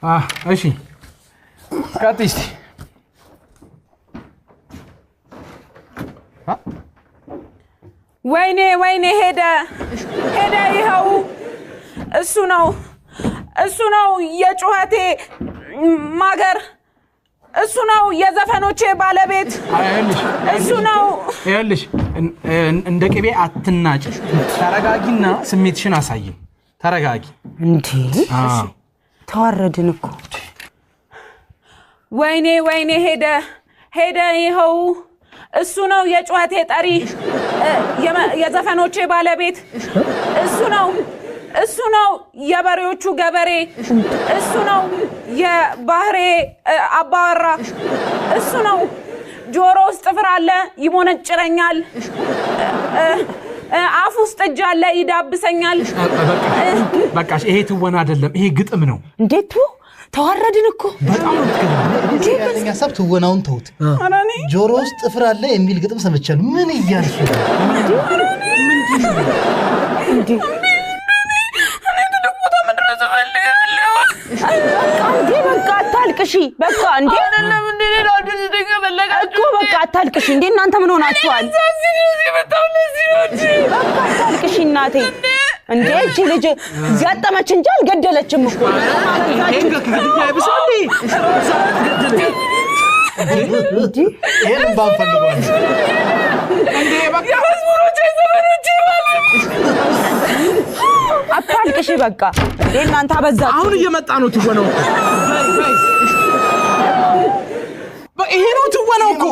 እሺ ቀጥይ እስኪ። ወይኔ ወይኔ ሄደ ሄደ፣ ይኸው እሱ ነው እሱ ነው የጩኸቴ ማገር፣ እሱ ነው የዘፈኖቼ ባለቤት፣ እሱ ነው። ይኸውልሽ እንደ ቅቤ አትናጭ። ተረጋጊና ስሜትሽን አሳይን። ተረጋጊ። እንዴ ተዋረድን እኮ። ወይኔ ወይኔ ሄደ ሄደ፣ ይኸው እሱ ነው የጩኸቴ ጠሪ፣ የዘፈኖቼ ባለቤት፣ እሱ ነው እሱ ነው የበሬዎቹ ገበሬ፣ እሱ ነው የባህሬ አባወራ፣ እሱ ነው ጆሮ ውስጥ ጥፍር አለ ይሞነጭረኛል፣ አፍ ውስጥ እጅ አለ ይዳብሰኛል። በቃ ይሄ ትወና አይደለም፣ ይሄ ግጥም ነው። እንዴት ተዋረድን እኮ። በጣም ነው ያለኝ ሀሳብ ትወናውን ተውት። ጆሮ ውስጥ ጥፍር አለ የሚል ግጥም ሰምቻለሁ። ምን እያልሽ ነው? እንዴ በቃ አታልቅሺ። በቃ እንዴ እኮ በቃ አታልቅሺ። እንዴ እናንተ ምን ሆናችኋል? በቃ አታልቅሺ እናቴ። እንዴ እቺ ልጅ ገጠመች እንጂ አልገደለችም እኮ። ይሄንን ባንፈልገው አታልቅሺ በቃ። እንዴ እናንተ አበዛችሁ። አሁን እየመጣ ነው ትወናው። ይሄ ነው ትወናው እኮ።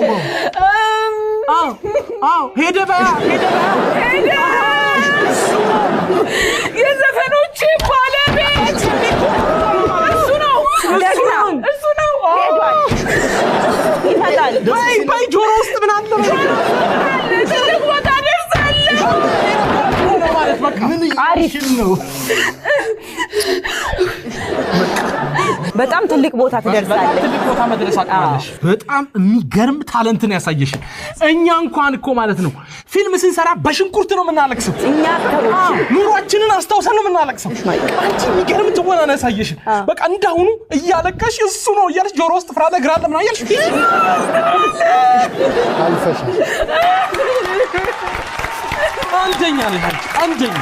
አዎ አዎ፣ ሄደ በያ ሄደ በያ የዘፈኖቼ ባለቤት እሱ ነው እሱ ነው። ሄዷል፣ ይመጣል። በይ በይ፣ ጆሮ ውስጥ ምን አለ ትልቅ ቦታ ደርሳለሁ። ምን እያልሽ ነው? በጣም ትልቅ ቦታ ትደርሳለች። ትልቅ ቦታ መድረስ አቅማለሽ። በጣም የሚገርም ታለንትን ያሳየሽን። እኛ እንኳን እኮ ማለት ነው ፊልም ስንሰራ በሽንኩርት ነው የምናለቅሰው። እኛ አክተሮች ኑሯችንን አስታውሰን ነው የምናለቅሰው። አንቺ የሚገርም ትወና ነው ያሳየሽን። በቃ እንዳሁኑ እያለቀሽ እሱ ነው እያለሽ ጆሮ ውስጥ ፍራ እግር አለ ምናምን እያልሽ አልፈሻል። አንደኛ ነሽ አንቺ፣ አንደኛ።